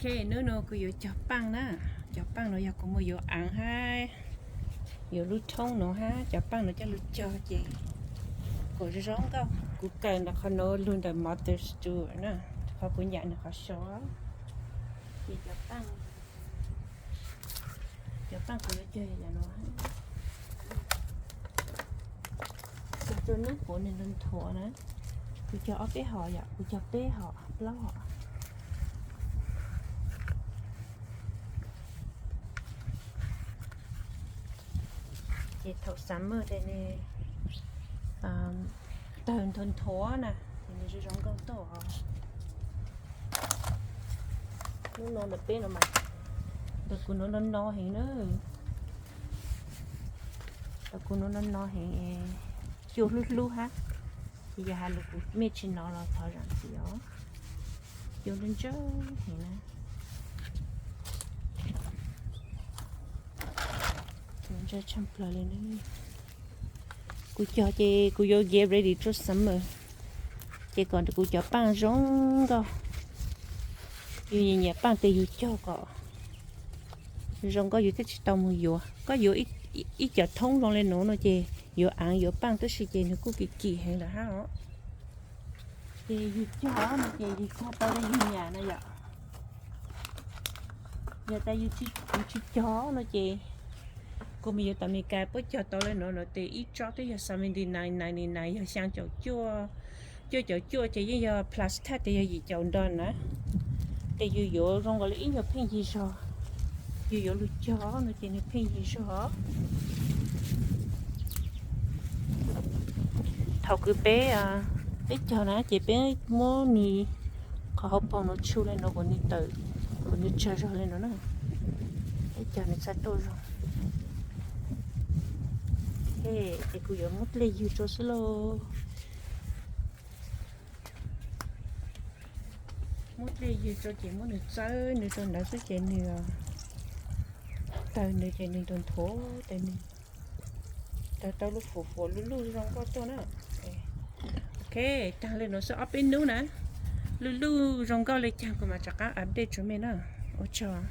Ok, hnub no kuv yuav cog paaj na. Cov paaj no yog kuv muaj yuav aav hab yuav lub thoob no hab cov paaj no coj lug cog ces kom zoo zoo nkauj. Kuv kawm ntawm qhov no lug ntawm Martha Stewart na, qhov kuv nyam nws qhov so. Ces cov paaj, cov paaj kuv yuav cog yog yam no. Cog rua nub puav nws nthuav nthuav na. Kuv cog ob peb hom yom, kuv cog peb hom plaub hom. Ces thaum summer ces nws tawg nthuav nthuav na, ces nws zoo zoo nkauj tuaj os. Lub no ntawm peb no mas, ntawm kuv no no no heev na. Ntawm kuv no no no heev, cua hlub hlub hab. Ces yog has lug kuv mej tsis nov los thov zaam txim os. Cua ntsawg heev na. Ntsawg tshaj plawg li na. Kuv cog ces kuv yuav get ready rua summer, ces kom kuv cov paaj zoo nkauj. Yug nyiam nyiam paaj tes yug cog kom zoo nkauj yug thiaj tsis tau moog yuav. Koj yuav ib cov thoob zoo le nuav no ces yuav aav yuav paaj tib si ces nwg kuj kim kim heev lawm hab os. Ces yug cog no ces yug cog tau le yug nyam na yom. Yog tas yug tsis cog no ces kuv mus yuav tom Amelikas puab cog tau le nuav no tes ib tsob twb yog seventy nine ninety nine, yog xyaa caum cuaj, cuaj caum cuaj ces yeej yog plus tax tes yog yim caum dollar na. Tes yug yuav zoo nkaus le ib nyuag pheej yig zog. Yug yuav lug cog no ces nwg pheej yig zog. Thaum kws peb, peb cog na ces peb muab nws qhov hauv paug no tshu le nuav kom nws tawm, kom nws tsawg zog le nuav na. Peb cog nws txhaj tuaj zog. Ces kuv yuav muab dlej ywg rua xwb lauj. Muab dlej ywg rua ces muab nws txawb nws rua ntawd xwb ces nws tawg nws ces nws nthuav nthuav tes nws tawg tau lub fuam fuam luj luj zoo nkauj tuaj na. Ok, taag le nuav xwb ob peb nub na. Luj luj zoo nkauj le caag kuv mam rov qaab update rua mej na. Ua tsaug.